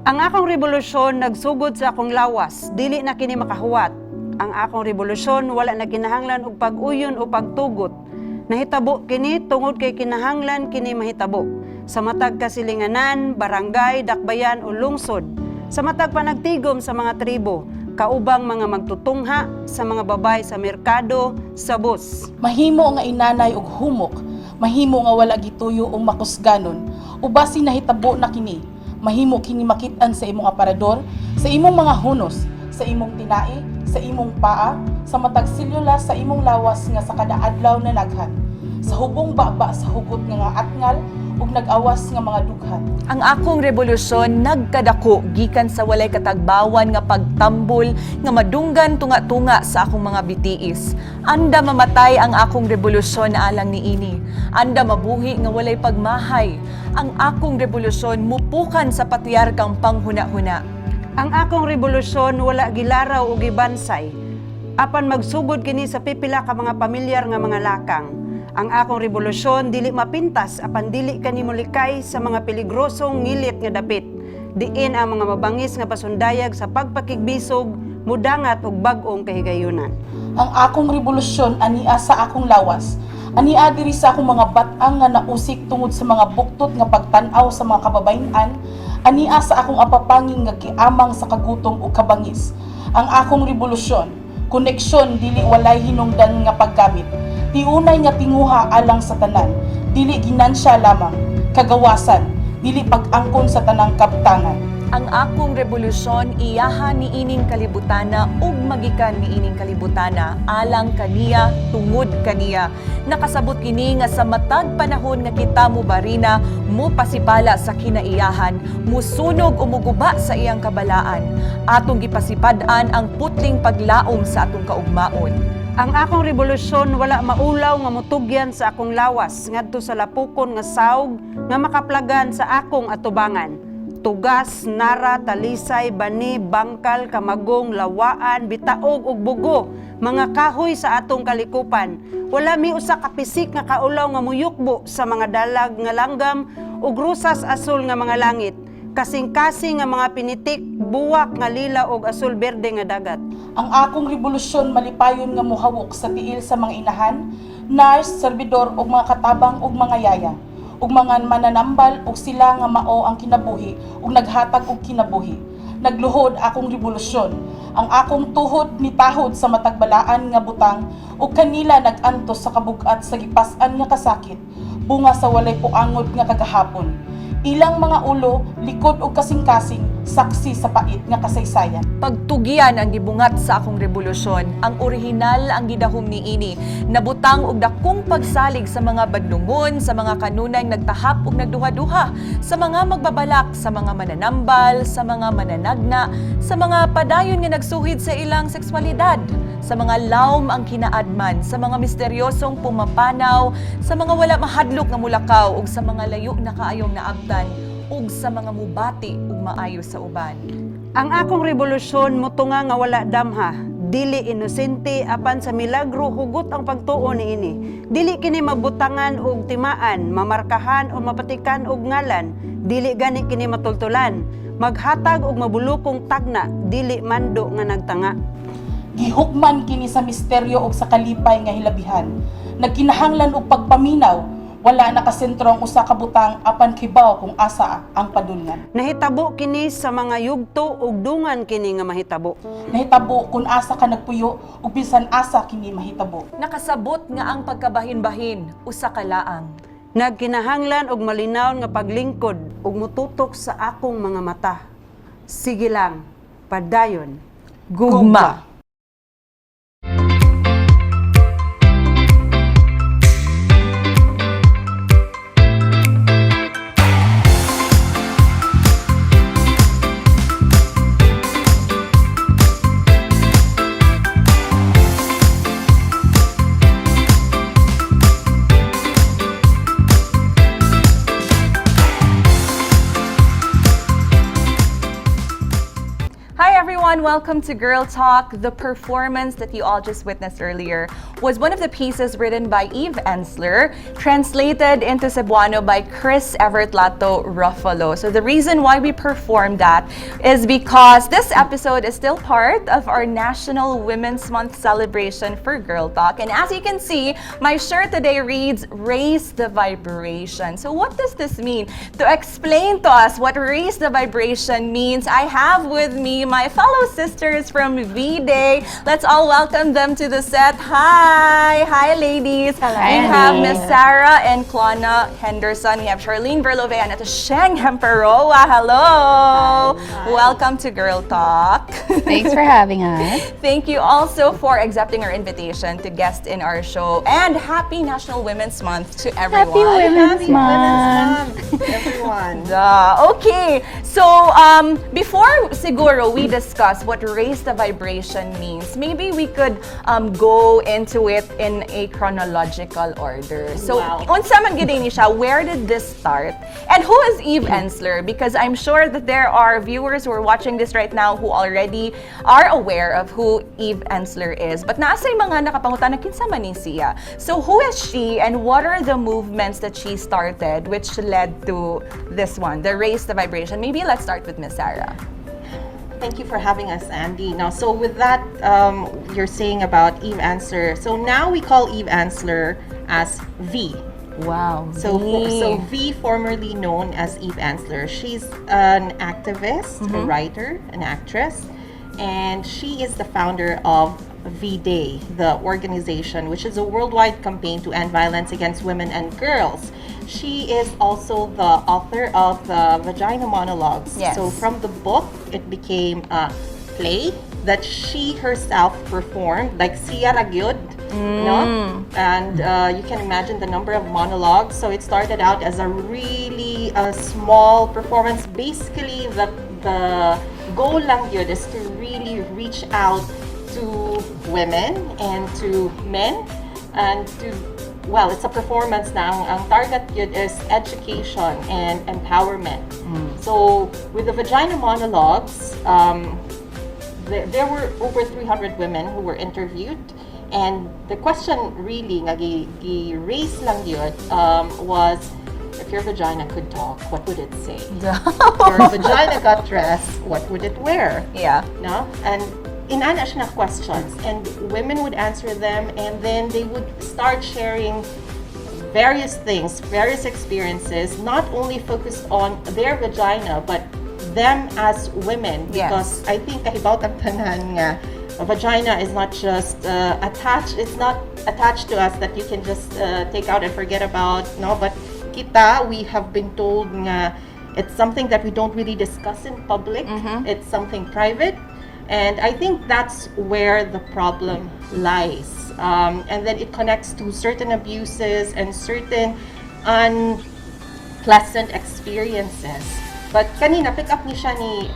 Ang akong rebolusyon nagsugod sa akong lawas, dili na kini makahuwat. Ang akong rebolusyon wala na kinahanglan og pag-uyon o pagtugot. Nahitabo kini tungod kay kinahanglan kini mahitabo. Sa matag kasilinganan, barangay, dakbayan o lungsod. Sa matag panagtigom sa mga tribo, kaubang mga magtutungha, sa mga babay sa merkado, sa bus. Mahimo nga inanay og humok, mahimo nga wala gituyo og makusganon, o basi nahitabo na kini. Mahimo kini makit-an sa imong aparador, sa imong mga hunos, sa imong tinai, sa imong paa, sa matag selula sa imong lawas nga sa kada adlaw na naghan, sa hubong baba sa hugot nga nga atngal ug nag-awas nga mga dughan. Ang akong rebolusyon nagkadako gikan sa walay katagbawan nga pagtambol nga madunggan tunga-tunga sa akong mga bitiis. Anda mamatay ang akong rebolusyon alang niini. Anda mabuhi nga walay pagmahay. Ang akong rebolusyon mupukan sa patriarkang panghuna-huna. Ang akong rebolusyon wala gilaraw o gibansay. Apan magsugod kini sa pipila ka mga pamilyar nga mga lakang. Ang akong rebolusyon dili mapintas apan dili kani molikay sa mga peligrosong ngilit nga dapit. Diin ang mga mabangis nga pasundayag sa pagpakigbisog, mudangat og bag-ong kahigayunan. Ang akong rebolusyon ania sa akong lawas. Ania diri sa akong mga bat-ang nga nausik tungod sa mga buktot nga pagtan-aw sa mga kababayen-an. Ania sa akong apapangin nga giamang sa kagutom ug kabangis. Ang akong rebolusyon, koneksyon dili walay hinungdan nga paggamit. Tiunay nga tinguha alang sa tanan, dili ginansya lamang, kagawasan, dili pag-angkon sa tanang kabtangan. Ang akong rebolusyon iyaha niining kalibutana ug magikan niining kalibutana alang kaniya tungod kaniya. Nakasabot kini nga sa matag panahon nga kita mobarina, mo pasipala sa kinaiyahan, musunog o muguba sa iyang kabalaan. Atong gipasipad-an ang putling paglaom sa atong kaugmaon. Ang akong rebolusyon wala maulaw nga mutugyan sa akong lawas ngadto sa lapukon nga saug nga makaplagan sa akong atubangan. Tugas, nara, talisay, bani, bangkal, kamagong, lawaan, bitaog ug bugo, mga kahoy sa atong kalikupan. Wala mi usa ka pisik nga kaulaw nga muyukbo sa mga dalag nga langgam ug rosas asul nga mga langit. Kasing-kasing nga mga pinitik, buwak nga lila ug asul berde nga dagat. Ang akong rebolusyon malipayon nga muhawok sa tiil sa mga inahan, nurse, serbidor ug mga katabang ug mga yaya, ug mga mananambal ug sila nga mao ang kinabuhi ug naghatag og kinabuhi. Nagluhod akong rebolusyon. Ang akong tuhod nitahod sa matag balaan nga butang ug kanila nag-antos sa kabug-at sa gipas-an nga kasakit, bunga sa walay puangod nga kagahapon. Ilang mga ulo, likod ug kasing-kasing, saksi sa pait nga kasaysayan. Pagtugyan ang gibungat sa akong rebolusyon, ang orihinal ang gidahom niini, nabutang og dakong pagsalig sa mga badlungon, sa mga kanunay nagtahap ug nagduha-duha, sa mga magbabalak, sa mga mananambal, sa mga mananagna, sa mga padayon nga nagsuhid sa ilang sexualidad, sa mga lawm ang kinaadman, sa mga misteryosong pumapanaw, sa mga wala mahadlok nga mulakaw ug sa mga layo na kaayong naabtan ug sa mga mubati ug maayo sa uban. Ang akong rebolusyon mutunga nga wala damha, dili inosente apan sa milagro hugot ang pagtuo niini. Dili kini mabutangan og timaan, mamarkahan o mapatikan og ngalan, dili gani kini matultulan. Maghatag og mabulukong tagna, dili mando nga nagtanga. Gihukman kini sa misteryo ug sa kalipay nga hilabihan. Nagkinahanglan og pagpaminaw, wala nakasentro ang usa ka butang apan kibaw kung asa ang padulngan. Nahitabo kini sa mga yugto ug dungan kini nga mahitabo. Nahitabo kung asa ka nagpuyo ug bisan asa kini mahitabo. Nakasabot nga ang pagkabahin-bahin usa ka laang. Nagkinahanglan og malinaw nga paglingkod ug mututok sa akong mga mata. Sige lang, padayon. Gugma. Hi everyone! Everyone. Welcome to Girl Talk. The performance that you all just witnessed earlier was one of the pieces written by Eve Ensler, translated into Cebuano by Kris Everett Lato Ruffalo. So the reason why we performed that is because this episode is still part of our National Women's Month celebration for Girl Talk. And as you can see, my shirt today reads, "Raise the Vibration." So what does this mean? To explain to us what "raise the vibration" means, I have with me my fellow sisters from V-Day. Let's all welcome them to the set. Hi! Hi, ladies. Hello. We have Miss Sarah and Klana Henderson. We have Charlene Berlove and ito Sheng Hemperoa. Hello! Welcome to Girl Talk. Thanks for having us. Thank you also for accepting our invitation to guest in our show. And happy National Women's Month to everyone. Happy Women's Happy Month. Women's Month, everyone. Duh. Okay. So, before siguro we discuss what "raise the vibration" means, maybe we could go into it in a chronological order. So, unsa man gyud ni siya, where did this start? And who is Eve Ensler? Because I'm sure that there are viewers who are watching this right now who already are aware of who Eve Ensler is. But naa say mga nakapangutana kinsa man ni siya. So who is she and what are the movements that she started which led to this one, the "raise the vibration"? Maybe let's start with Miss Sarah. Thank you for having us, Andy. Now, so with that, you're saying about Eve Ensler. So now we call Eve Ensler as V. V. So V, formerly known as Eve Ensler, she's an activist, a writer, an actress, and she is the founder of V Day, the organization, which is a worldwide campaign to end violence against women and girls. She is also the author of the Vagina Monologues. So from the book, it became a play that she herself performed, like siya ra gyud, no? And you can imagine the number of monologues. So it started out as a really small performance. Basically, the goal lang gyud is to really reach out to women and to men and to, well, it's a performance na ang target gyud is education and empowerment. So with the Vagina Monologues, there were over 300 women who were interviewed, and the question really nga gi raise lang gyud was, if your vagina could talk, what would it say? If your vagina got dressed, what would it wear? No? And inana siya na questions, and women would answer them, and then they would start sharing various things, various experiences, not only focused on their vagina, but them as women. Because I think kahibaw tang tanan nga a vagina is not just attached, it's not attached to us that you can just take out and forget about, no? But kita, we have been told nga it's something that we don't really discuss in public. It's something private. And I think that's where the problem lies. And then it connects to certain abuses and certain unpleasant experiences. But kanina, pick up ni siya ni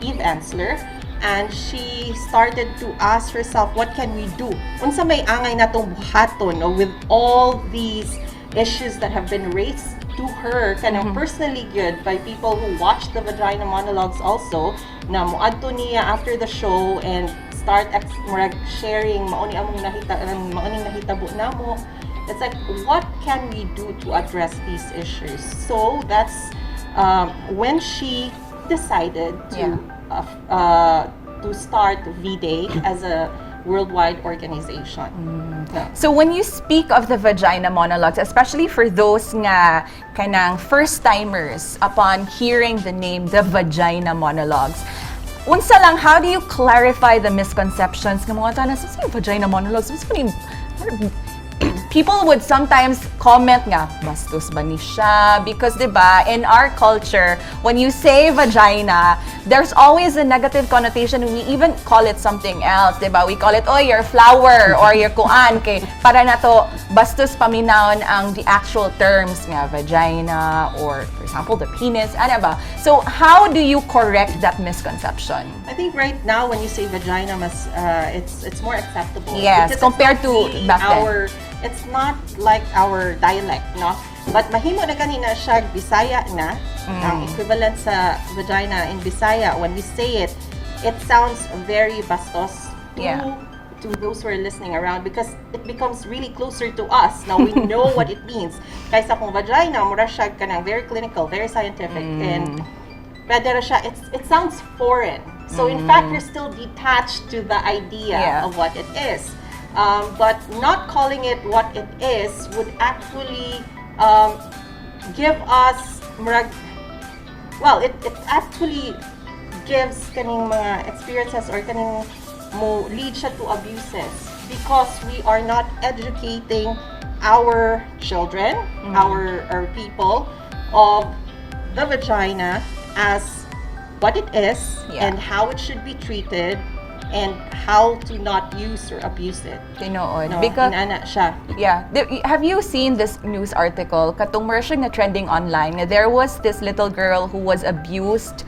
Eve Ensler, and she started to ask herself, what can we do? Unsa may angay natong buhaton, no, with all these issues that have been raised to her kanang personally gyud by people who watched the Vagina Monologues also, na muadto niya after the show and start murag sharing, mao ni among nahita, mao ning nahitabo namo. It's like, what can we do to address these issues? So that's when she decided to to start V-Day as a worldwide organization. Yeah. So when you speak of the Vagina Monologues, especially for those nga kanang first-timers upon hearing the name the Vagina Monologues, unsa lang, how do you clarify the misconceptions nga mga tanan sa Vagina Monologues? Unsa man yung- People would sometimes comment nga, "Bastos ba ni siya?" Because, di ba, in our culture, when you say vagina, there's always a negative connotation. We even call it something else, di ba? We call it, "Oh, your flower," or your kuan. Kay, para na to, bastos paminawon ang the actual terms nga, vagina, or, for example, the penis, ano ba? So, how do you correct that misconception? I think right now when you say vagina, mas it's more acceptable. Yes, Because it's compared not to really back then. Our, it's not like our dialect, no? But mahimo na ganina siya Bisaya na, ang equivalent sa vagina in Bisaya, when we say it, It sounds very bastos to to those who are listening around because it becomes really closer to us. Now we know what it means. Kaysa kung vagina, mura siya kanang very clinical, very scientific, and pwede ra siya, it sounds foreign. So in fact, you're still detached to the idea of what it is. But not calling it what it is would actually give us murag, well, it actually gives kaning mga experiences or kaning mo lead siya to abuses because we are not educating our children, our people of the vagina as what it is and how it should be treated and how to not use or abuse it. Tinuod. No, Because inana siya. Yeah. Have you seen this news article? Katong mura siya na trending online. Nga there was this little girl who was abused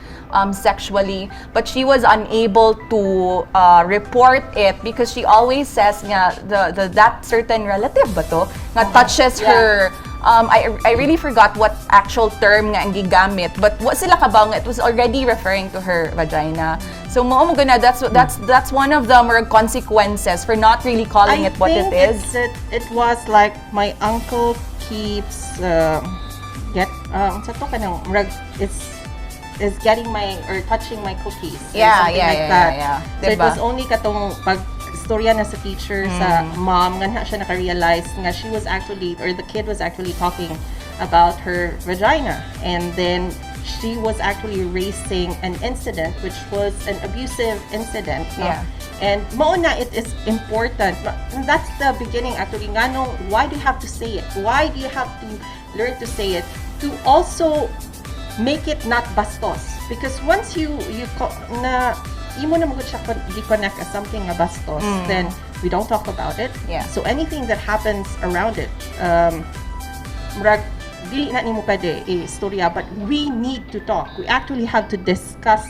sexually, but she was unable to report it because she always says nga the that certain relative ba to nga touches her. I really forgot what actual term nga ang gigamit, but wa sila kabaw nga it was already referring to her vagina. So mao mo gana, that's one of the more consequences for not really calling I it what it think is. it was like my uncle keeps get unsa to, kanang murag is getting my or touching my cookies or something like that. So it Diba? Was only katong pag istorya na sa teacher sa mom nga na siya naka-realize nga she was actually or the kid was actually talking about her vagina, and then she was actually raising an incident which was an abusive incident, no? And mao na it is important. And that's the beginning actually. Nganong, why do you have to say it? Why do you have to learn to say it? To also make it not bastos. Because once you na imo na magud siya gi-connect as something nga bastos, then we don't talk about it. So anything that happens around it, murag dili na nimo pwede istorya, but we need to talk. We actually have to discuss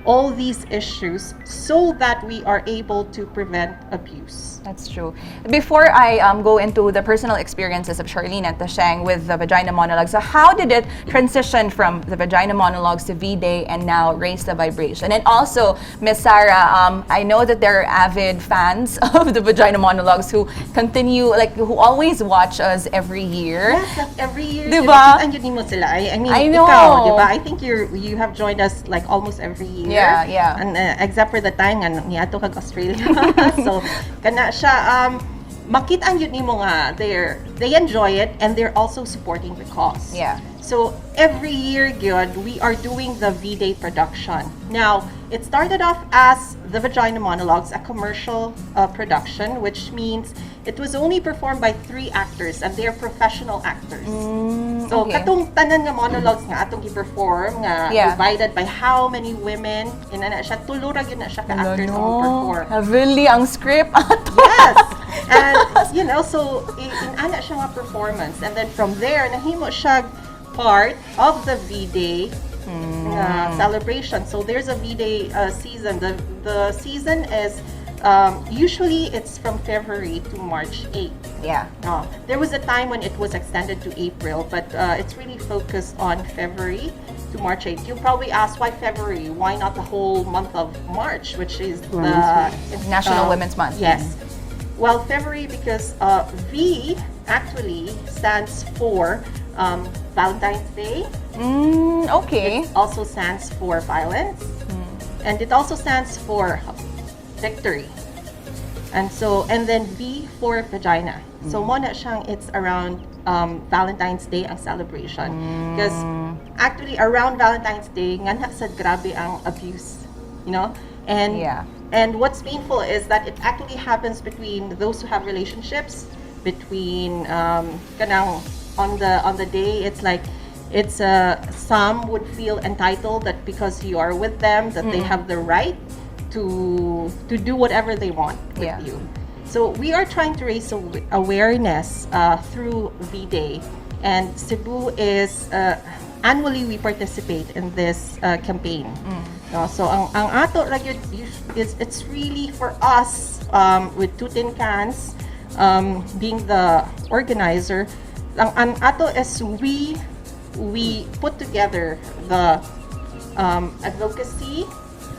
all these issues so that we are able to prevent abuse. That's true. Before I go into the personal experiences of Charlene and Tasheng with the Vagina Monologues, so how did it transition from the Vagina Monologues to V-Day and now Raise the Vibration? And also, Miss Sarah, I know that there are avid fans of the Vagina Monologues who continue, like, who always watch us every year. Yes, like every year. Diba? Diba? Yun mo sila. I mean, I know. Ikaw, diba? I think you have joined us like almost every year. Yeah. And except for the time nga niadto kag Australia. So, kana siya makita gyud nimo nga they enjoy it and they're also supporting the cause. So every year gyud we are doing the V-Day production. Now, it started off as the Vagina Monologues, a commercial production, which means it was only performed by three actors and they're professional actors. So katong tanan nga monologues nga atong gi-perform nga divided by how many women, inana siya, tulo ra gyud na siya ka actors ang perform. Heavily ang script ato. Yes. And so inana siya nga performance and then from there nahimo siya part of the V-Day nga celebration. So there's a V-Day season. The season is usually it's from February to March 8. There was a time when it was extended to April, but it's really focused on February to March 8. You probably ask, why February? Why not the whole month of March, which is the Women's National Women's Month. Yes. Well, February because V actually stands for Valentine's Day. It also stands for violence, and it also stands for victory. And so, and then V for vagina. So, mo na siyang it's around Valentine's Day ang celebration. Because actually, around Valentine's Day, nga na sad grabe ang abuse, you know? And and what's painful is that it actually happens between those who have relationships, between kanang on the day, it's like it's some would feel entitled that because you are with them that they have the right to do whatever they want with you. So we are trying to raise awareness through V-Day, and Cebu is annually we participate in this campaign. No, so ang ato ra gyud is it's really for us with Two Tin Cans being the organizer. Ang ato is we put together the advocacy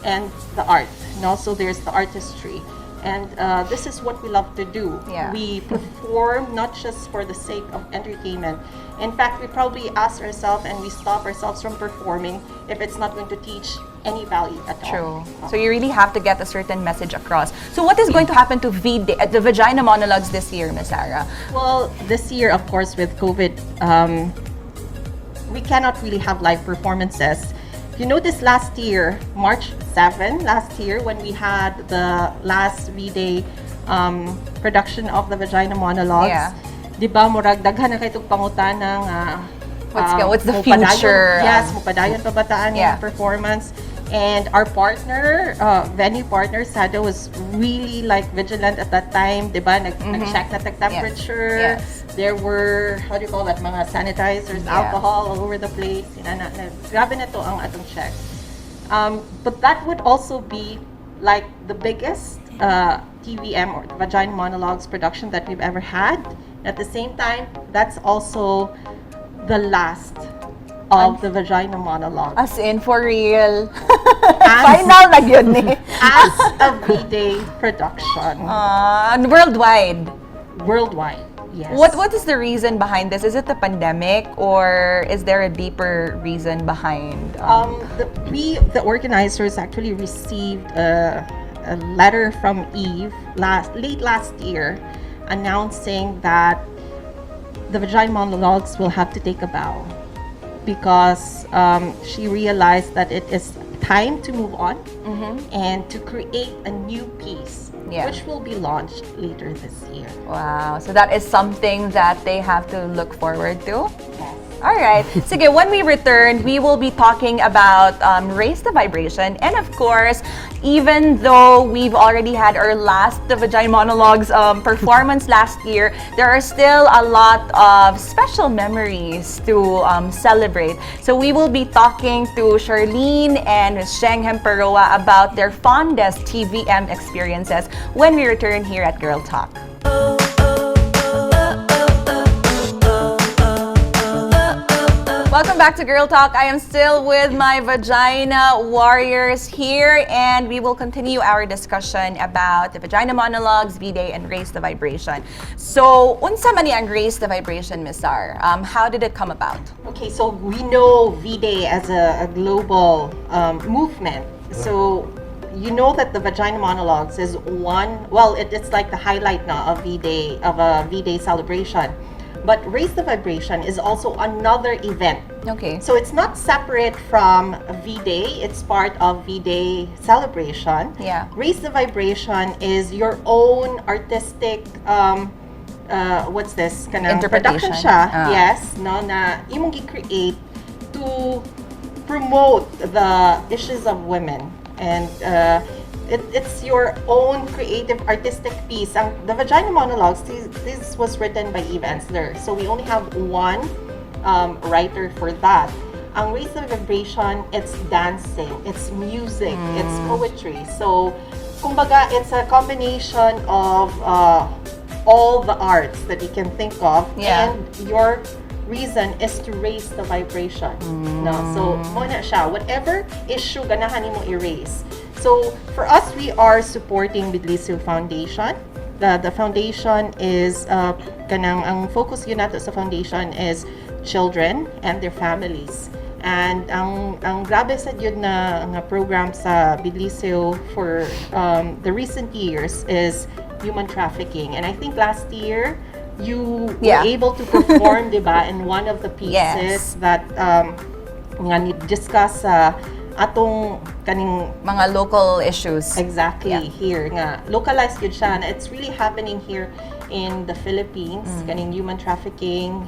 and the art. No, so there's the artistry. And this is what we love to do. We perform not just for the sake of entertainment. In fact, we probably ask ourselves and we stop ourselves from performing if it's not going to teach any value at True. all. So you really have to get a certain message across. So what is going to happen to V Day, the Vagina Monologues this year, Miss Sarah? Well, this year, of course, with COVID, we cannot really have live performances. If you notice last year, March 7, last year, when we had the last V-Day production of the Vagina Monologues, di ba, murag daghan na kaayo tog pangutana nga What's the mupadayon- future? Yes, mupadayon pa ba ta ani performance? And our partner, venue partner, Sado, was really like vigilant at that time, di ba? Nag-check na tag temperature. There were, how do you call that, mga sanitizers, alcohol all over the place. Yun, na, grabe na to ang atong check. But that would also be like the biggest TVM or Vagina Monologues production that we've ever had. At the same time, that's also the last of the Vagina Monologues. As in, for real. As, Final na gyud ni. As a V-Day production. And worldwide. Worldwide. Yes. What is the reason behind this? Is it the pandemic or is there a deeper reason behind? We, the organizers, actually received a letter from Eve last late last year, announcing that the Vagina Monologues will have to take a bow because she realized that it is time to move on and to create a new piece, which will be launched later this year. Wow. So that is something that they have to look forward to. Yes. All right. Sige, when we return, we will be talking about Raise the Vibration. And of course, even though we've already had our last The Vagina Monologues performance last year, there are still a lot of special memories to celebrate. So we will be talking to Charlene and Sheng Hemperoa about their fondest TVM experiences when we return here at Girl Talk. Welcome back to Girl Talk. I am still with my vagina warriors here, and we will continue our discussion about the Vagina Monologues, V-Day, and Raise the Vibration. So, unsa man ni ang Raise the Vibration, Miss Sar? How did it come about? Okay, so we know V-Day as a global movement. So you know that the Vagina Monologues is one, well, it's like the highlight na of V-Day, of a V-Day celebration. But Raise the Vibration is also another event. So it's not separate from V-Day, it's part of V-Day celebration. Raise the Vibration is your own artistic, what's this? Kanang Interpretation. production siya. Ah. Yes, no, na imong gi-create to promote the issues of women. And it's your own creative artistic piece. Ang, the Vagina Monologues, this was written by Eve Ensler. So we only have one writer for that. Ang Raise the Vibration, it's dancing, it's music, it's poetry. So, kumbaga, it's a combination of all the arts that you can think of. And your reason is to raise the vibration. No? So, mao na siya. Whatever issue ganahan nimo i-raise. So, for us, we are supporting Bidlisiw Foundation. The foundation is, kanang, ang focus gyud nato sa foundation is children and their families. And ang grabe sad gyud na nga program sa Bidlisiw for the recent years is human trafficking. And I think last year, you were able to perform, di ba, in one of the pieces that nga ni-discuss sa atong kaning Mga local issues. Exactly, here nga localized gyud siya na it's really happening here in the Philippines, kaning human trafficking,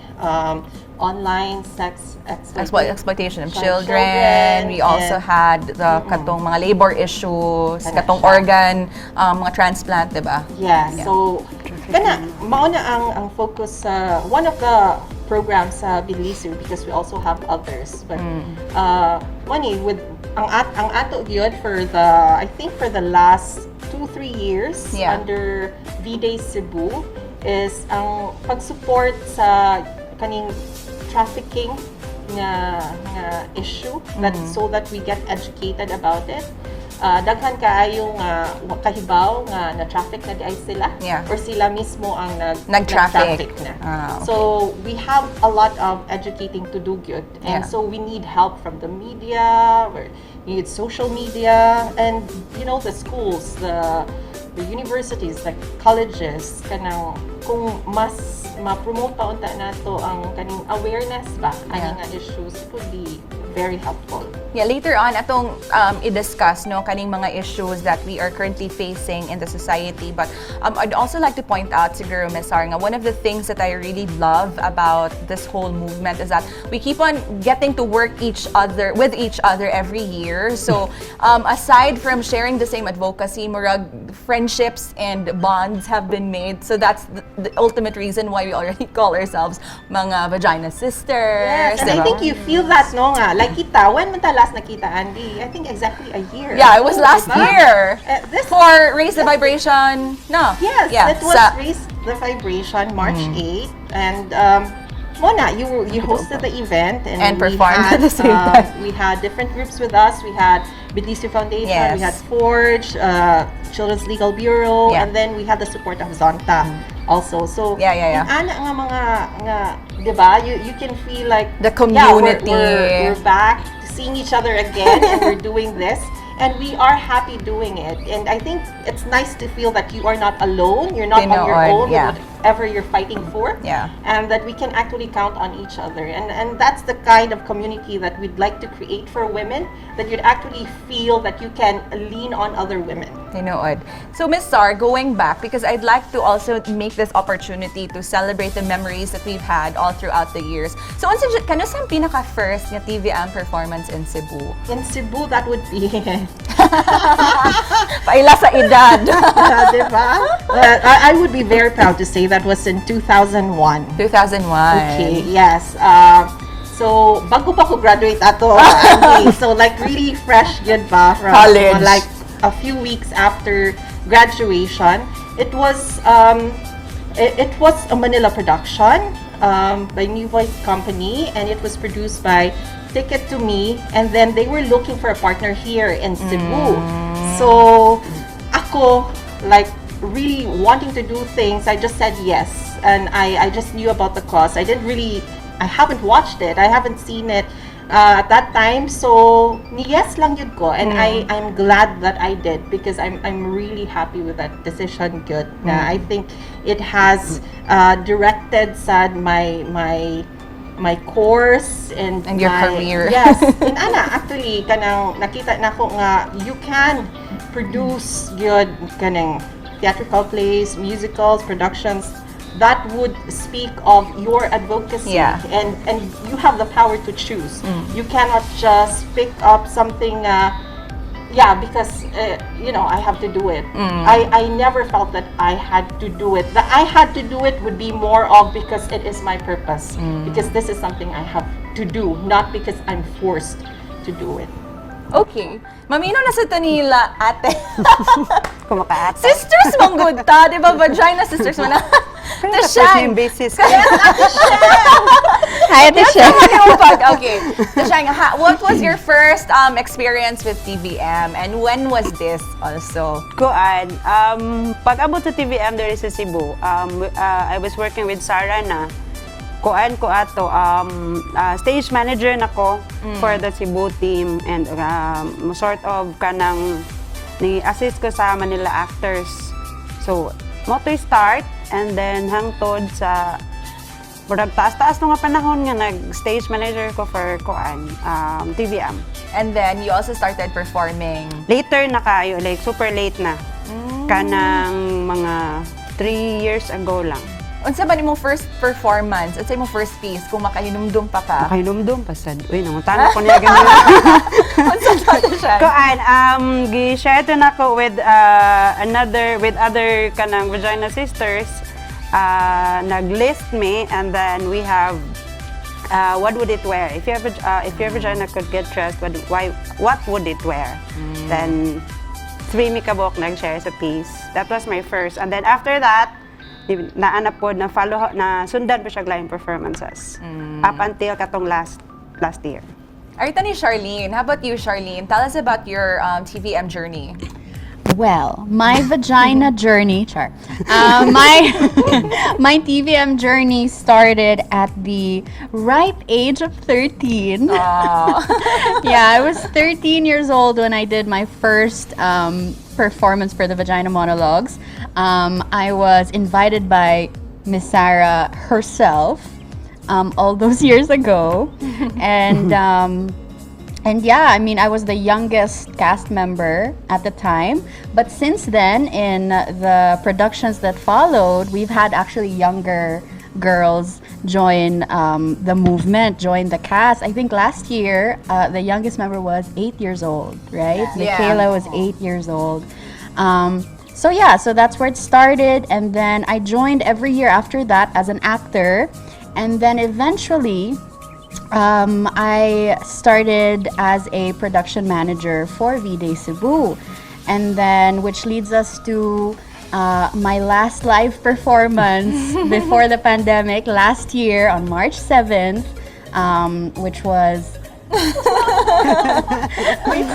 online sex Exploitation of children, children. We also and had the katong mga labor issues, Kana katong siya. Organ, mga transplant, di ba? Yeah, so kana mao na ang focus sa one of the programs sa Bidlisiw because we also have others. But money with ang ato gyud for the, I think, for the last 2-3 years under V-Day Cebu is ang pag-support sa kaning trafficking nga issue that so that we get educated about it. Daghan kaayo nga wa kahibaw nga na traffic na diay sila or sila mismo ang nag Nag-traffic. nag-traffic na. Ah, okay. So we have a lot of educating to do gyud. And so we need help from the media, we need social media, and the schools, the universities, the colleges, kanang kung mas ma-promote pa unta nato ang kaning awareness ba ani nga issues, it would be very helpful. Yeah, later on atong i-discuss, no, kaning mga issues that we are currently facing in the society. But I'd also like to point out siguro, Ms. Sar, nga one of the things that I really love about this whole movement is that we keep on getting to work each other with each other every year. So aside from sharing the same advocacy, murag friendships and bonds have been made. So that's the ultimate reason why we already call ourselves mga vagina sisters. Yes, and I Diba? think you feel that, no, nga. Like kita, when man ta last nakita, Andy? I think exactly a year Yeah, it was ago, last diba? Year. This For Raise the Vibration. No. Yes, Yeah, it was Raise the Vibration, March 8. And Mona, you hosted the event and, And we performed had, at the same time. We had different groups with us. We had Bidlisiw Foundation, we had Forge, Children's Legal Bureau, and then we had the support of Zonta also. So, Yeah. Ana nga mga nga, 'di ba? You can feel like The yeah, community. we're back seeing each other again and we're doing this and we are happy doing it. And I think it's nice to feel that you are not alone. You're not on your Tinuod, own with whatever you're fighting for. And that we can actually count on each other. And that's the kind of community that we'd like to create for women, that you'd actually feel that you can lean on other women. Tinuod. So, Ms. Sar, going back, because I'd like to also make this opportunity to celebrate the memories that we've had all throughout the years. So, unsa kanus-a ang pinaka-first nga TVM performance in Cebu? In Cebu, that would be Paila sa edad. Diba? I would be very proud to say that was in 2001. 2001. Okay, yes. So, bago pa ko graduate ato, Andy. So, like, really fresh gyud ba? From, College. Like, a few weeks after graduation. It was a Manila production by New Voice Company, and it was produced by Ticket to Me, and then they were looking for a partner here in Cebu. So, ako, like, really wanting to do things, I just said yes. And I just knew about the cause. I didn't really, I haven't watched it. I haven't seen it at that time. So, ni yes lang gyud ko. And I'm glad that I did because I'm really happy with that decision gyud. Na I think it has directed sad my course and And your career. Yes. And ana, actually, kanang nakita nako nga you can produce gyud kanang theatrical plays, musicals, productions that would speak of your advocacy and you have the power to choose. You cannot just pick up something, yeah, because I have to do it. I never felt that I had to do it. That I had to do it would be more of because it is my purpose, because this is something I have to do, not because I'm forced to do it. Okay. Maminaw na sad ta nila, ate. Kumakaat. Sisters man gud ta, di ba? Vagina sisters man na. Pero Tashan. first name basis. Hi, Ate Shen. Okay. Tashang, what was your first experience with TVM and when was this also? Kuan, pag abot sa TVM there sa Cebu, I was working with Sarah na. Kuan ko ato, stage manager na ko for the Cebu team and sort of kanang ni assist ko sa Manila actors. So, mao to start and then hangtod sa murag taas-taas no nga panahon nga nag-stage manager ko for kuan, TVM. And then you also started performing. Later na kayo, like super late na. Kanang mga 3 years ago lang. Unsa ba nimong first performance? Unsa imong first piece kung makahinumdum pa ka? Nakahinumdum pa sad. Uy, nangutana ko niya ganun. Unsa ba siya? Kuan, gi-share to nako with another, with other kanang vagina sisters. Nag-list me and then we have what would it wear? If your vagina could get dressed, what would it wear? Then three mi kabuok nag-share sa piece. That was my first. And then after that, naanap po na follow na sundan pa siya laing performances. Up until katong last last year. Arita ni Charlene. How about you, Charlene? Tell us about your TVM journey. Well, my vagina journey, char. My TVM journey started at the ripe age of 13. Yeah, I was 13 years old when I did my first performance for the Vagina Monologues. I was invited by Miss Sarah herself all those years ago, and yeah, I mean, I was the youngest cast member at the time. But since then, in the productions that followed, we've had actually younger girls join the movement, join the cast. I think last year, the youngest member was 8 years old, right? Yeah. Michaela was 8 years old. So yeah, so that's where it started. And then I joined every year after that as an actor. And then eventually, I started as a production manager for V-Day Cebu. And then, which leads us to my last live performance before the pandemic last year on March 7th, which was, wait,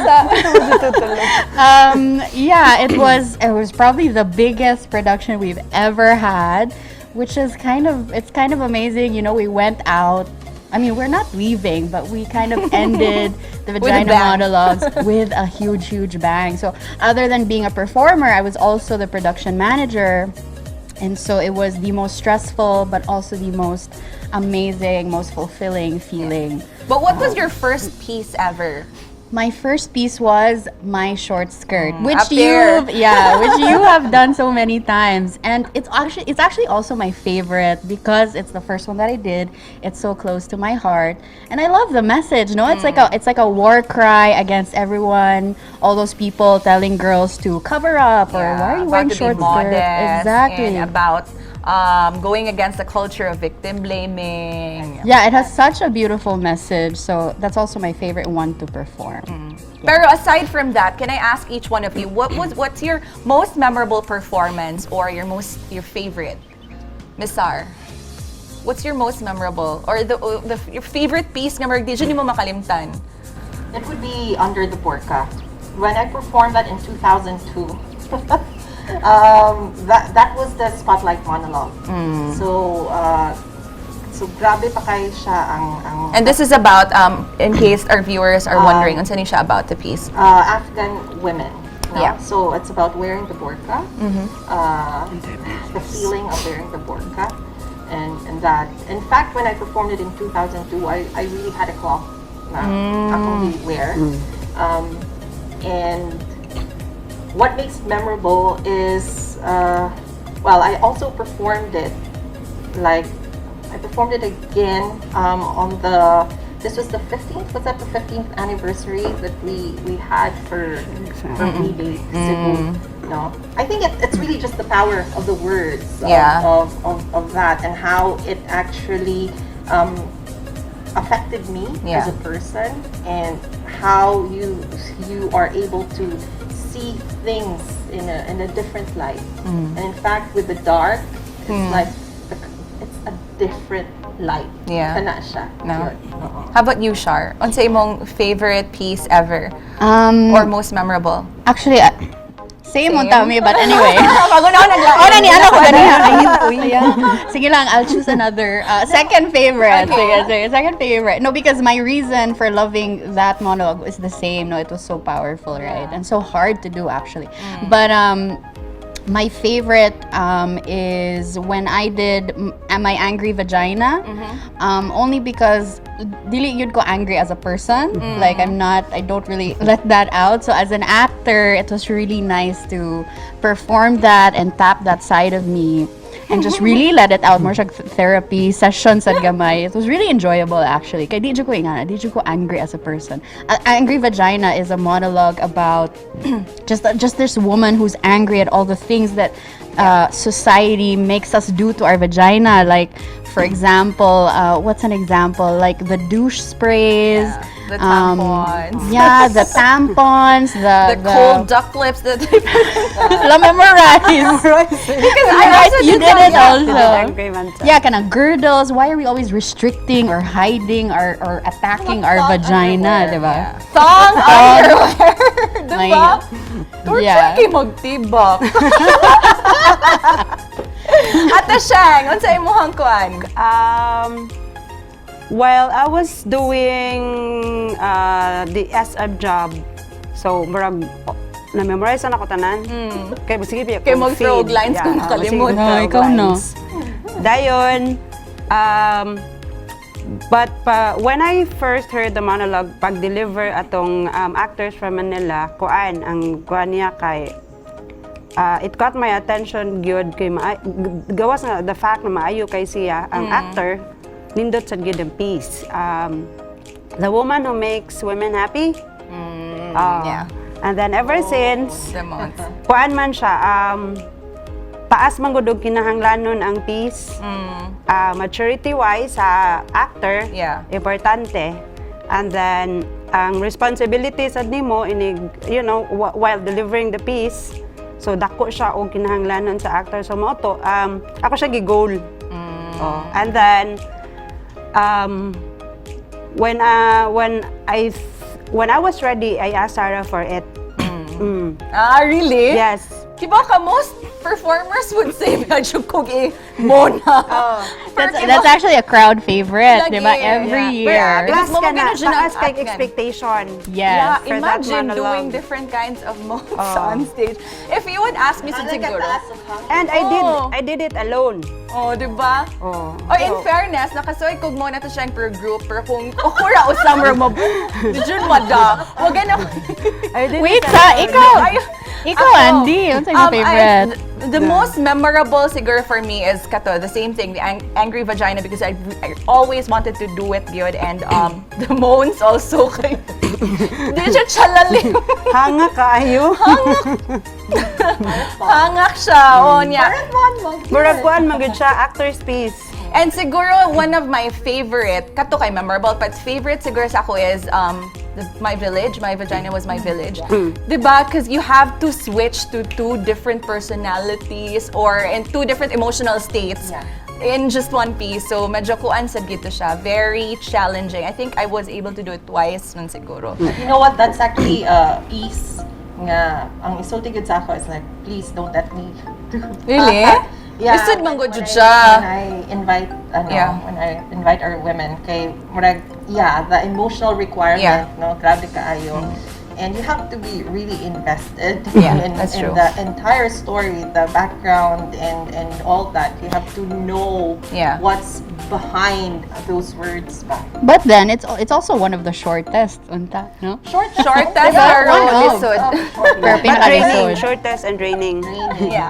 yeah, it was probably the biggest production we've ever had, which is kind of it's kind of amazing. We went out. I mean, we're not leaving, but we kind of ended the A Vagina bang. Monologues with a huge, huge bang. So, other than being a performer, I was also the production manager. And so it was the most stressful, but also the most amazing, most fulfilling feeling. But what was your first piece ever? My first piece was my short skirt, which Up there. you've yeah, which you have done so many times, and it's actually also my favorite because it's the first one that I did. It's so close to my heart, and I love the message. No, it's like a war cry against everyone, all those people telling girls to cover up or why are you About wearing to be short modest. Skirts? Exactly. And about going against the culture of victim blaming. Yeah, it has such a beautiful message. So that's also my favorite one to perform. Pero aside from that, can I ask each one of you what's your most memorable performance or your favorite? Miss Sar, what's your most memorable or the your favorite piece nga murag di jud nimo makalimtan? It would be Under the Burqa. When I performed that in 2002, that was the spotlight monologue. So grabe pa kay siya ang And this is about, in case our viewers are wondering, unsa ni siya about, the piece? Afghan women, no? So it's about wearing the burqa, the feeling of wearing the burqa, and that. In fact, when I performed it in 2002, I really had a cloth na akong wear. And what makes it memorable is, well, I also performed it, like, I performed it again on the, this was the 15th, was that the 15th anniversary that we had for V-Day Cebu? No? I think it's really just the power of the words of that and how it actually affected me as a person and how you are able to see things in a different light. And in fact, with the dark, it's like it's a different light. Kana siya. No. Yun. Oo. How about you, Shar? Unsa imong favorite piece ever or most memorable? Actually, same on Same? me, but anyway. Bago na ako naglain. Oh, nani, ano ko ganiha. Sige lang, I'll choose another. Second favorite. Okay. Sige, sige, second favorite. No, because my reason for loving that monologue is the same. No, it was so powerful, right? And so hard to do, actually. But my favorite is when I did My Angry Vagina. Only because dili jud ko angry as a person. Like I'm not, I don't really let that out. So as an actor, it was really nice to perform that and tap that side of me and just really let it out. More siya therapy sessions at gamay. It was really enjoyable, actually. Kay di jud ko ingana, di jud ko angry as a person. Angry Vagina is a monologue about just this woman who's angry at all the things that society makes us do to our vagina. Like, for example, what's an example? Like the douche sprays. The The tampons. Yeah, the tampons, the The cold duck lips that they put. La memorize. Because I also You did that, it yeah. also. Angry man siya. Yeah, kind of girdles. Why are we always restricting or hiding or attacking our Thong vagina, underwear. diba? Thong underwear. Diba? Torture kay magtibak. Ate Shang, unsa imong kuan? While I was doing the SM job, so murag na-memorize na ako tanan. Kay sige pa Kay mag-throw og lines kung nakalimot. No, ikaw no. Dayon, but pa, when I first heard the monologue, pag-deliver atong actors from Manila, kuan, ang kuan niya kay it caught my attention gyud kay gawas nga the fact na maayo kay siya ang actor, nindot sad gyud ang piece, The Woman Who Makes Women Happy. And then ever since, The moans. Kuan man siya, taas man gud og kinahanglanon ang piece. Maturity wise sa actor, importante. And then ang responsibility sad nimo inig while delivering the piece. So dako siya og kinahanglanon sa actor. So mao to, ako siya gi-goal. Oh. And then when I was ready, I asked Sarah for it. Ah, really? Yes. Diba ka, most performers would say, medyo kog eh, mona. That's actually a crowd favorite, Lagi. diba? Every year. Because Plus ka mo na, ganun siya ng taas kay act yan. expectation. Yes. Yeah, For that imagine monologue. doing different kinds of moans on stage. If you would ask me sa siguro. And I did Oh. I did it alone. Oh, di ba? Oh. Oh, in fairness, nakasuoy kog mo na to siya per group, pero kung okura o summer mo, jud mada. Wag na. I did Wait, it sa alone. ikaw. Ikaw, Ako, Andy, what's your favorite? The most memorable siguro for me is kato, the same thing, the Angry Vagina, because I always wanted to do it gyud, and the moans also kay di siya chalalim. Hanga kaayo. Hangak siya. Oh, niya. Murag kuan man gud siya, actor's piece. And siguro one of my favorite, kato kay memorable, but favorite siguro sa ako is my village, My Vagina Was My Village. Diba? Because you have to switch to two different personalities or in two different emotional states in just one piece. So medyo kuan sad gito siya. Very challenging. I think I was able to do it twice nun siguro. You know what? That's actually a piece nga ang isulti gud sa ako is like, "Please don't let me do." Really? Yeah. Isod man gud When jud siya. When I invite ano, when I invite our women kay murag, yeah, the emotional requirement, no, grabe kaayo. And you have to be really invested Yeah, that's in true. the entire story, the background and all that. You have to know what's behind those words ba. But then it's also one of the shortest, unta, no? Short. Shortest Diba? pero One of. lisod. Pero But draining, pinaka-lisod. shortest and draining. Yeah.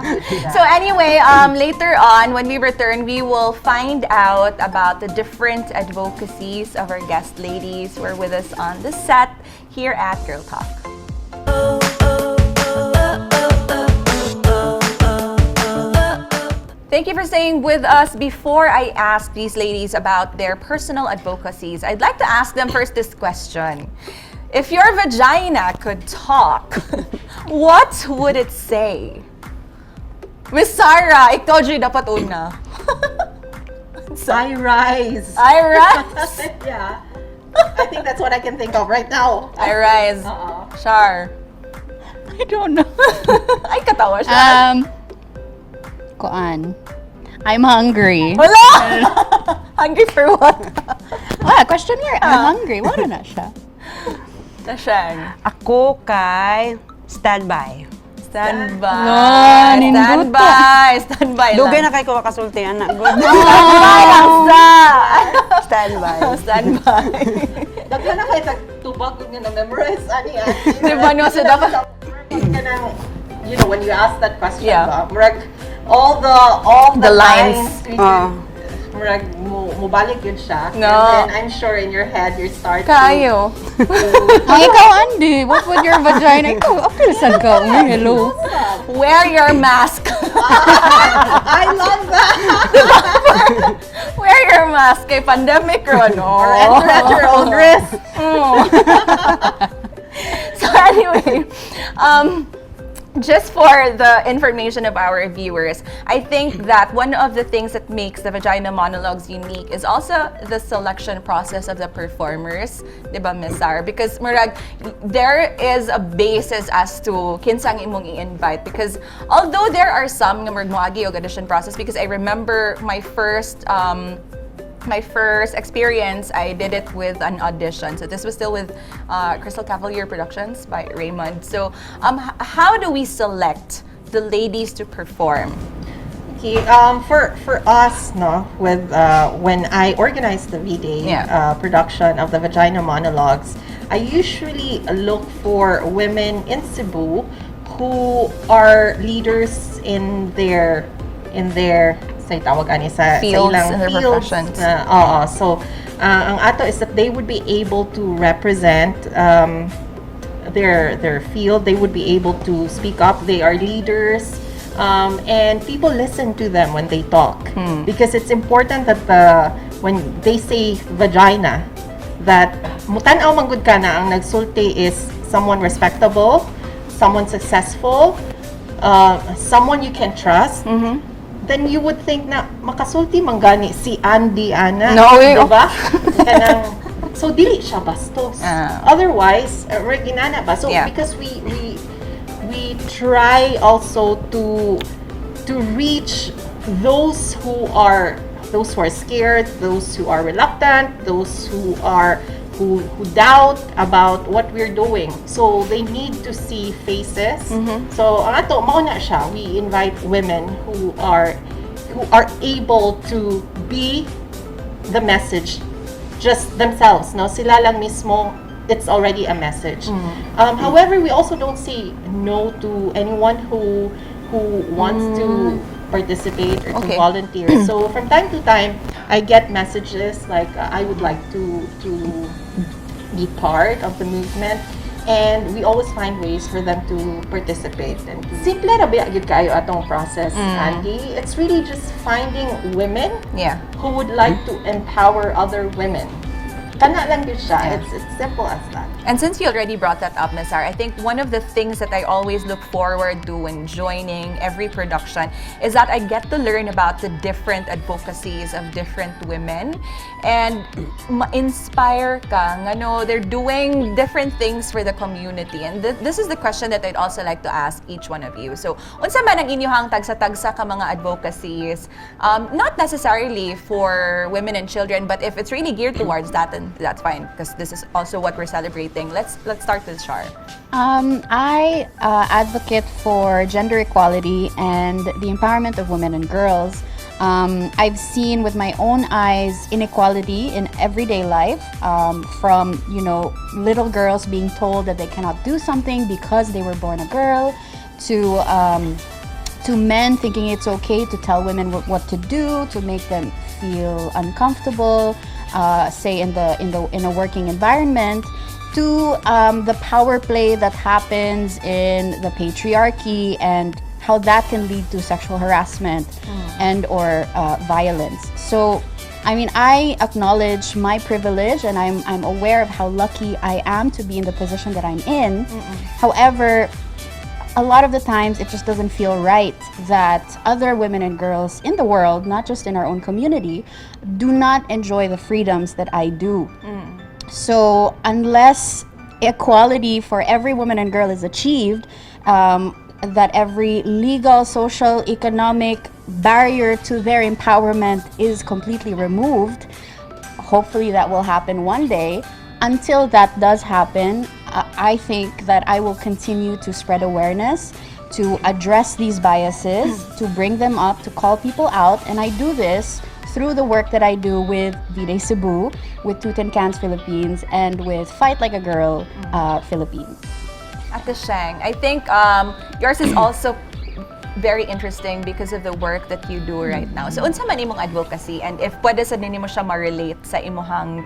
So anyway, later on when we return, we will find out about the different advocacies of our guest ladies who are with us on the set here at Girl Talk. Thank you for staying with us. Before I ask these ladies about their personal advocacies, I'd like to ask them first this question. If your vagina could talk, what would it say? Miss Sarah, ikaw dyan dapat una. I rise. I rise. Yeah. I think that's what I can think of right now. I rise. Uh-uh. Shar. I don't know. Ay, katawa siya. Kuan. I'm hungry. Wala! Hungry for what? Ah, question mark. I'm hungry. Wala na siya. Tashang. Ako kay standby. Stand by. No, nindot. Stand by. Stand by lang. Dugay na kay ko makasulti ana. Good. Stand by lang sa. Standby. Stand by. Daghan na kayo tubag nga na-memorize ani ah. Diba, no? So, dapat- Kanang, when you ask that question, ba, murag all the The lines. lines, Ah. murag mo mubalik yun siya. No. And then I'm sure in your head you start Kayo. to Ang ikaw, Andy, what would your vagina? Ikaw, apil sad ka. Uy, hello. Wear your mask. I love that. Wear your mask kay pandemic ron. Oh. Or enter at your own risk. So anyway, just for the information of our viewers, I think that one of the things that makes the Vagina Monologues unique is also the selection process of the performers, di ba, Miss Sarah? Because murag, there is a basis as to kinsang imong i-invite, because although there are some nga murag moagi og audition process, because I remember my first experience, I did it with an audition. So this was still with Crystal Cavalier Productions by Raymond. So how do we select the ladies to perform? Okay, for us, no, with when I organize the V-Day production of the Vagina Monologues, I usually look for women in Cebu who are leaders in their sa tawag ani sa Fields, sa ilang in their fields professions. Na, oo. So, ang ato is that they would be able to represent their field. They would be able to speak up. They are leaders, and people listen to them when they talk because it's important that the when they say "vagina," that mutan-aw man gud ka na ang nagsulti is someone respectable, someone successful, someone you can trust. Then you would think na makasulti man gani si Andy ana, No, eh, diba? Kanang so dili siya bastos. Otherwise, ginana ba? So because we try also to reach those who are scared, those who are reluctant, those who doubt about what we're doing. So they need to see faces. So ang ato mao na siya. We invite women who are able to be the message just themselves, no? Sila lang mismo, it's already a message. However, we also don't say no to anyone who wants to participate or to volunteer. So from time to time, I get messages like, "I would like to be part of the movement," and we always find ways for them to participate. And simple ra ba gyud kaayo atong process, Andy. It's really just finding women who would like to empower other women. Kana lang gyud siya. It's simple as that. And since you already brought that up, Ms. Sarah, I think one of the things that I always look forward to when joining every production is that I get to learn about the different advocacies of different women and ma-inspire ka nga no, they're doing different things for the community. And this is the question that I'd also like to ask each one of you. So, unsa man ang inyong tagsa-tagsa ka mga advocacies, not necessarily for women and children, but if it's really geared towards that, then that's fine, because this is also what we're celebrating. Let's start with Char. I advocate for gender equality and the empowerment of women and girls. I've seen with my own eyes inequality in everyday life, from little girls being told that they cannot do something because they were born a girl, to men thinking it's okay to tell women what to do, to make them feel uncomfortable, say in a working environment, to the power play that happens in the patriarchy and how that can lead to sexual harassment and or violence. So, I mean, I acknowledge my privilege and I'm aware of how lucky I am to be in the position that I'm in. However, a lot of the times it just doesn't feel right that other women and girls in the world, not just in our own community, do not enjoy the freedoms that I do. So, unless equality for every woman and girl is achieved, that every legal, social, economic barrier to their empowerment is completely removed, hopefully that will happen one day. Until that does happen, I think that I will continue to spread awareness, to address these biases, to bring them up, to call people out. And I do this through the work that I do with V-Day Cebu, with Two Tin Cans Philippines, and with Fight Like a Girl Philippines. Ate Sheng, I think yours is also very interesting because of the work that you do right now. So, unsa man imong advocacy and if pwede sa nimo siya ma-relate sa imong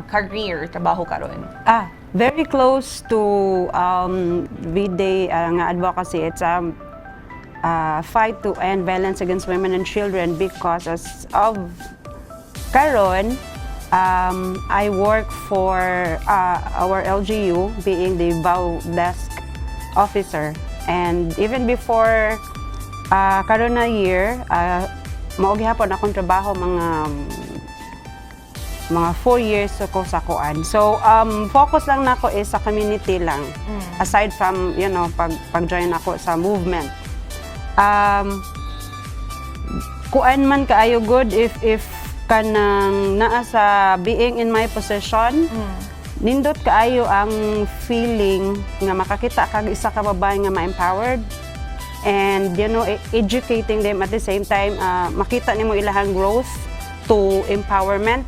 career, trabaho karon? Ah, very close to V-Day nga advocacy. It's fight to end violence against women and children because as of Karon, I work for our LGU, being the VAW desk officer. And even before karon na year, mao gihapon akong trabaho mga 4 years ako sa kuan. So, focus lang nako is sa community lang. Aside from pag-join ako sa movement. Kuan man kaayo good if kanang naa sa being in my position, nindot kaayo ang feeling nga makakita kag isa ka babae nga ma-empowered and educating them at the same time, makita nimo ilahang growth to empowerment.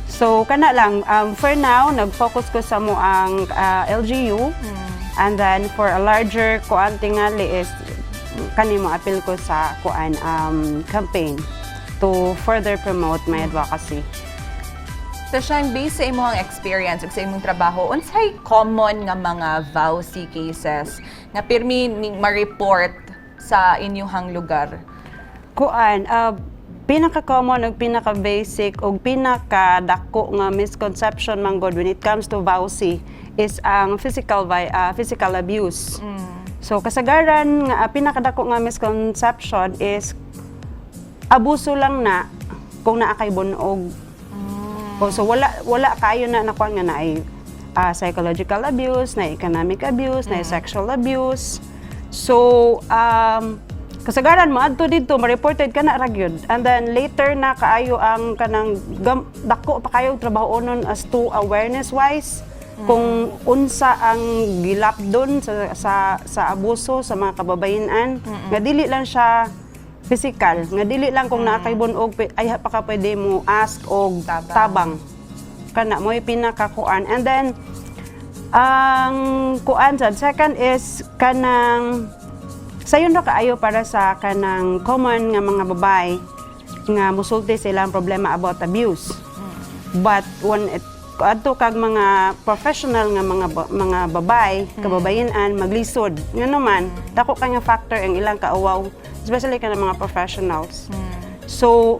So kana lang, for now nag-focus ko sa among LGU and then for a larger kuan tingali is kani mo apil ko sa kuan campaign to further promote my advocacy. So, Shang, based sa imong experience ug sa imong trabaho, unsay common nga mga VAWC cases nga pirmi ning ma-report sa inyong lugar? Kuan, pinaka-common ug pinaka-basic ug pinaka-dako nga misconception man gud when it comes to VAWC is ang physical abuse. So kasagaran nga pinakadako nga misconception is abuso lang na kung naa kay bunog. Oh, so wala kayo na nakuan nga naay psychological abuse, na economic abuse, na sexual abuse. So kasagaran mo adto didto ma-reported ka na ra gyud. And then later na kaayo ang kanang dako pa kayo trabaho nun as to awareness wise kung unsa ang gilapdon sa abuso sa mga kababayen-an nga dili lang siya physical, nga dili lang kung naa kay bunog ay pa ka pwede mo ask og Tabang. Tabang. Kana mo'y pinakakuan. And then ang kuan sad second is kanang sayon ra kaayo para sa kanang common nga mga babae nga musulti sila ang problema about abuse. But when it adto kag mga professional nga mga babae, kababayen-an, maglisod. Ngano man, dako kay nga factor ang ilang kauwaw, especially kana mga professionals. So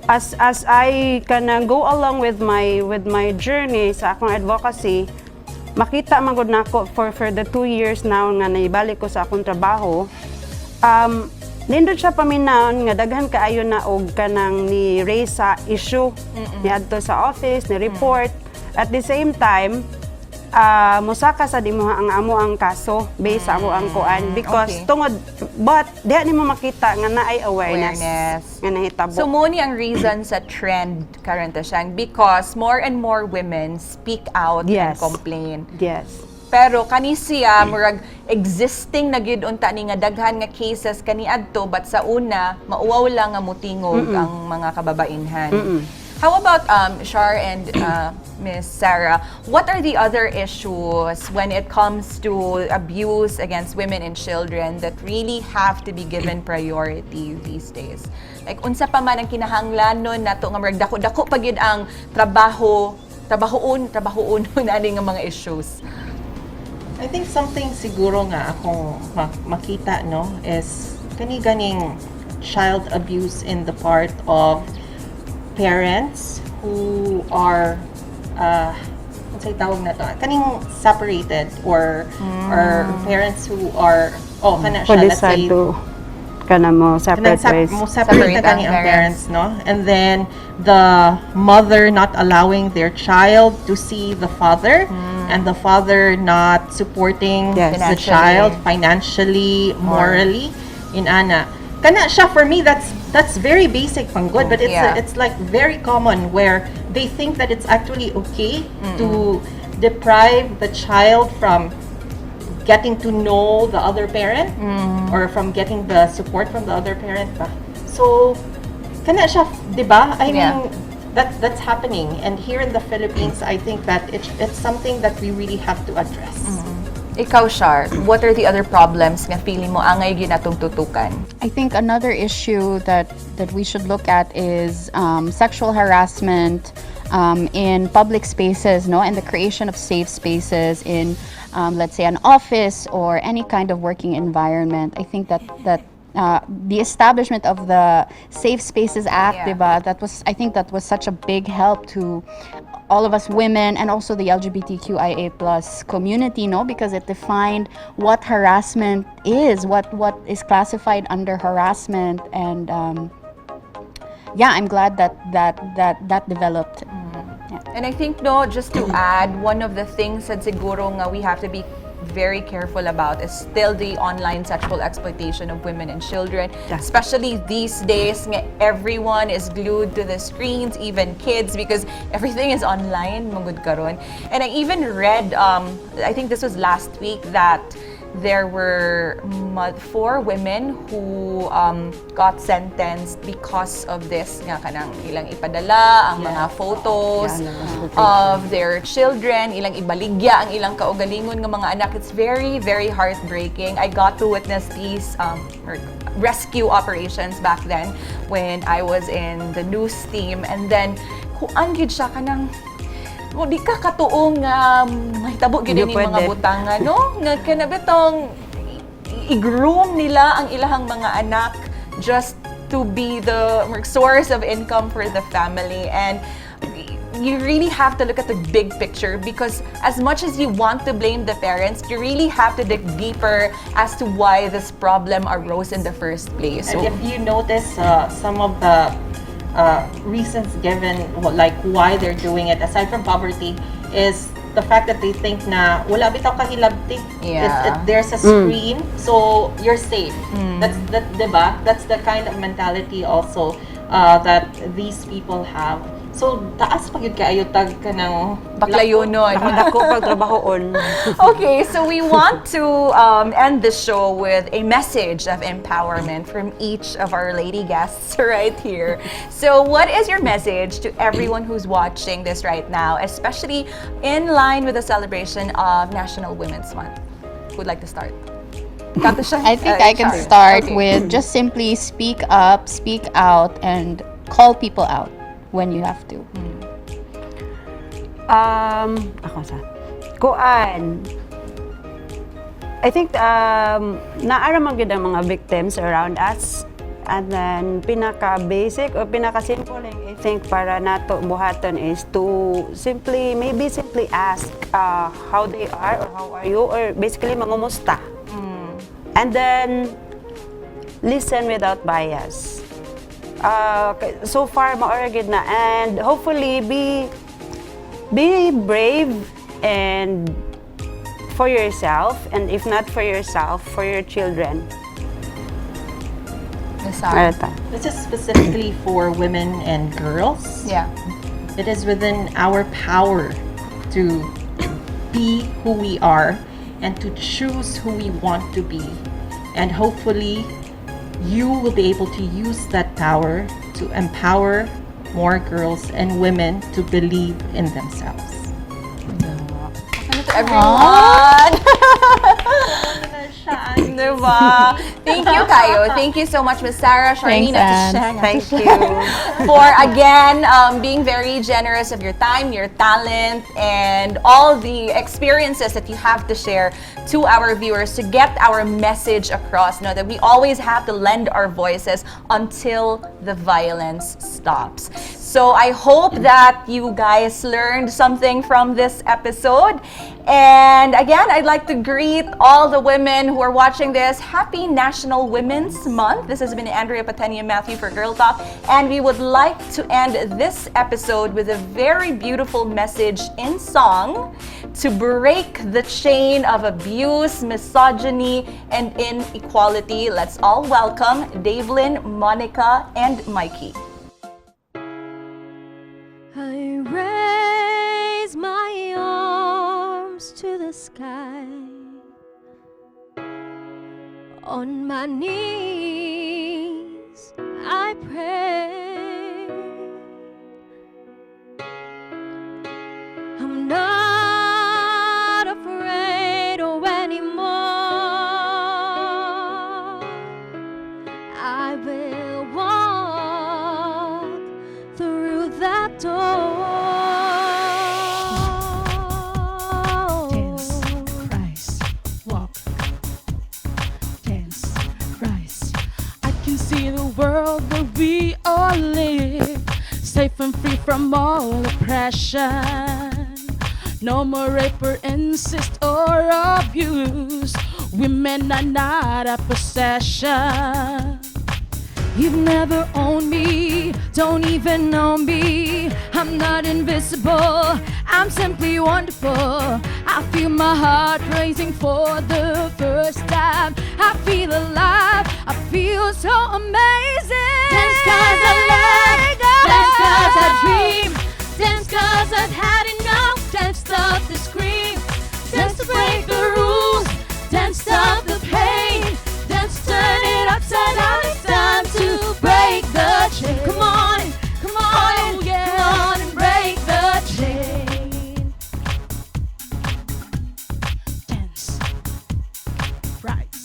as I kana go along with my journey sa akong advocacy, makita man gud nako for the 2 years now nga naibalik ko sa akong trabaho, nindot siya paminawon nga daghan kaayo na og kanang ni raise sa issue niadto sa office ni report. At the same time, mosaka sa dimuha ang amo ang kaso based sa amo ang kuan because tungod but diha nimo makita nga naay awareness, Awareness. Nga nahitabo. So mo ni ang reason sa trend karon ta siyang because more and more women speak out and complain. Pero kani siya murag existing na gyud unta ni nga daghan nga cases kaniadto, but sa una mauwaw lang nga mutingog ang mga kababainhan. How about Shar and Miss Sarah? What are the other issues when it comes to abuse against women and children that really have to be given priority these days? Like unsa pa man ang kinahanglanon nato nga murag dako-dako pa gyud ang trabaho, trabahoon, trabahoon ani nga mga issues? I think something siguro nga akong makita, no, is kani ganing child abuse in the part of parents who are unsay tawag na to, kaning separated or parents who are, oh, kana Who siya, let's decide say to kana mo separate kanang ways. Mo separate Separate na gani ang ang parents, no? And then the mother not allowing their child to see the father and the father not supporting the Financially. Child financially, morally, in ana. Kana siya, for me that's very basic pang good, but it's it's like very common where they think that it's actually okay to deprive the child from getting to know the other parent or from getting the support from the other parent ba. So, kana siya, di ba? I mean, that's happening. And here in the Philippines, I think that it's something that we really have to address. Ikaw, Shar, what are the other problems nga feeling mo angay gyud natong tutukan? I think another issue that we should look at is sexual harassment in public spaces, no, and the creation of safe spaces in, let's say, an office or any kind of working environment. I think that that the establishment of the Safe Spaces Act, diba? That was, I think that was such a big help to all of us women and also the LGBTQIA+ community, no? Because it defined what harassment is, what is classified under harassment, and yeah, I'm glad that that developed. And I think, no, just to add, one of the things that siguro nga we have to be very careful about is still the online sexual exploitation of women and children. Especially these days, nga everyone is glued to the screens, even kids, because everything is online, man gud karon. And I even read, I think this was last week, that there were four women who got sentenced because of this nga kanang ilang ipadala ang mga photos of their children, ilang ibaligya ang ilang kaugalingon nga mga anak. It's very, very heartbreaking. I got to witness these rescue operations back then when I was in the news team, and then kuan gyud siya, kanang mo di ka katuo nga mahitabo gyud Hindi ni mga pwede. Butanga, no, nga kana bitong i-groom nila ang ilahang mga anak just to be the source of income for the family. And you really have to look at the big picture, because as much as you want to blame the parents, you really have to dig deeper as to why this problem arose in the first place. And So if you notice, some of the reasons given, well, like why they're doing it, aside from poverty, is the fact that they think na wala bitaw kahilabti. There's a screen, so you're safe. That's that, diba? That's the kind of mentality also that these people have. So taas pa gyud kaayo tag kanang Baklayonon. Dako pag trabahoon. Okay, so we want to end the show with a message of empowerment from each of our lady guests right here. So, what is your message to everyone who's watching this right now, especially in line with the celebration of National Women's Month? Who'd like to start? Kato siya? I think I can Sharon. Start with just simply speak up, speak out, and call people out when you have to. Ako sa. Kuan. I think naa ra man gyud ang mga victims around us. And then pinaka basic or pinaka simple, I think, para nato buhaton is to simply maybe simply ask how they are or how are you, or basically mangumusta. And then listen without bias. So far mao ra gyud na, and hopefully be brave and for yourself, and if not for yourself, for your children. Miss Sarah. Ano ta? This is specifically for women and girls. It is within our power to be who we are and to choose who we want to be. And hopefully, you will be able to use that power to empower more girls and women to believe in themselves. Ano to everyone? Diba? Thank you, kaayo. Thank you so much, Miss Sarah, Charlene, Thanks, Ate Ann. Sheng, Thank you. For again being very generous of your time, your talent, and all the experiences that you have to share to our viewers to get our message across. Know that we always have to lend our voices until the violence stops. So I hope that you guys learned something from this episode. And again, I'd like to greet all the women who are watching this. Happy National Women's Month. This has been Andrea Patenia Matthew for Girl Talk. And we would like to end this episode with a very beautiful message in song to break the chain of abuse, misogyny, and inequality. Let's all welcome Davelyn, Monica, and Mikey. I raise my arms to the sky. On my knees, I pray. I'm not afraid oh anymore. I will walk through that door. Dance, rise, walk. Dance, rise. world where we all live safe and free from all oppression. No more rape or incest or abuse. Women are not a possession. You've never owned me, don't even know me. I'm not invisible, I'm simply wonderful. I feel my heart racing for the first time. I feel alive, I feel so amazing. Dance 'cause I love, dance 'cause I dream, dance 'cause I've had enough, dance stop the scream, dance to break the rules, dance stop the pain, dance turn it upside down. It's time to break the chain. Come on, come on, Oh, yeah. come on and break the chain. Dance. Rise.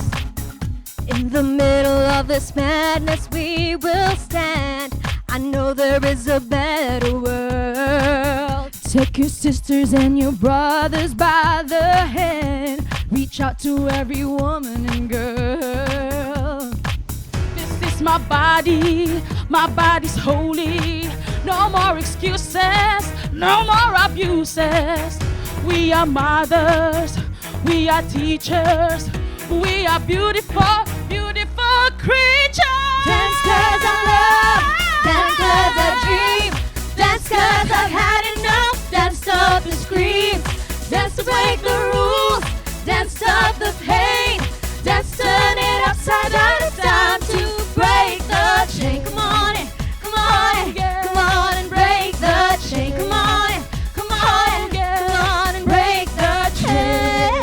In the middle of this madness, we will stand. I know there is a better world. Take your sisters and your brothers by the hand. Reach out to every woman and girl. This is my body, my body's holy. No more excuses, no more abuses. We are mothers, we are teachers, we are beautiful, beautiful creatures. Dance 'cause I love, dance 'cause I dream, dance 'cause I've had enough, dance stop the scream, dance to break the rules, dance stop the pain, dance turn it upside down. It's time to break the chain. Come on, in, come on, in, come on and break the chain. Come on, in, come on, in, come on and break the chain.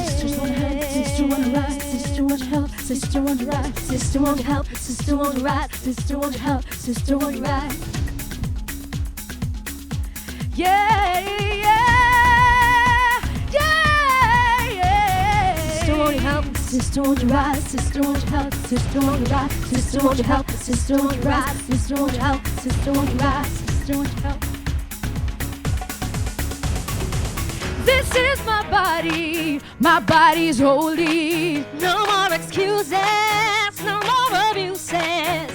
Sisters wanna help, sister wanna rise, sister want help, sister want rise, sister want help, sister want rise, sister want help, sister want rise. Yeah. Sister want help, sister want rise, sister want help, sister want rise, sister want help, sister want rise, sister want help, sister want rise, sister want help. This is my body, my body's holy. No more excuses, no more abuses.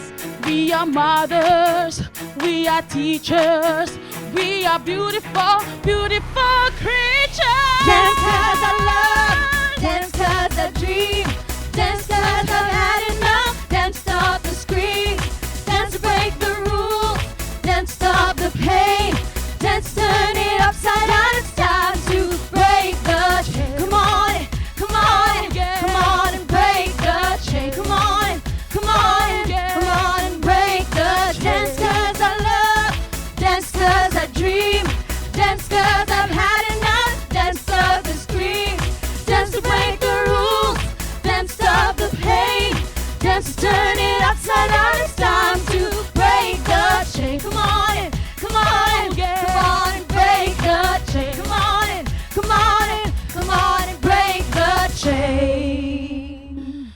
We are mothers, we are teachers, we are beautiful, beautiful creatures. Dance 'cause I love, dance 'cause I dream, dance 'cause I've had enough, dance stop the scream, dance to break the rules, dance stop the pain, dance turn it upside down. It's time to break the chain. Come on, come on, come on and break the chain. Come on, come on, come on and break the dance 'cause I love, dance 'cause I dream, dance 'cause I've had enough, dance stop the scream, dance to break the rules, dance stop the pain, dance to turn it upside down. It's time to break the chain. Come on, come on, come on and break the chain. Come on, come on, come on and break the chain.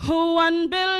Who unbelievable.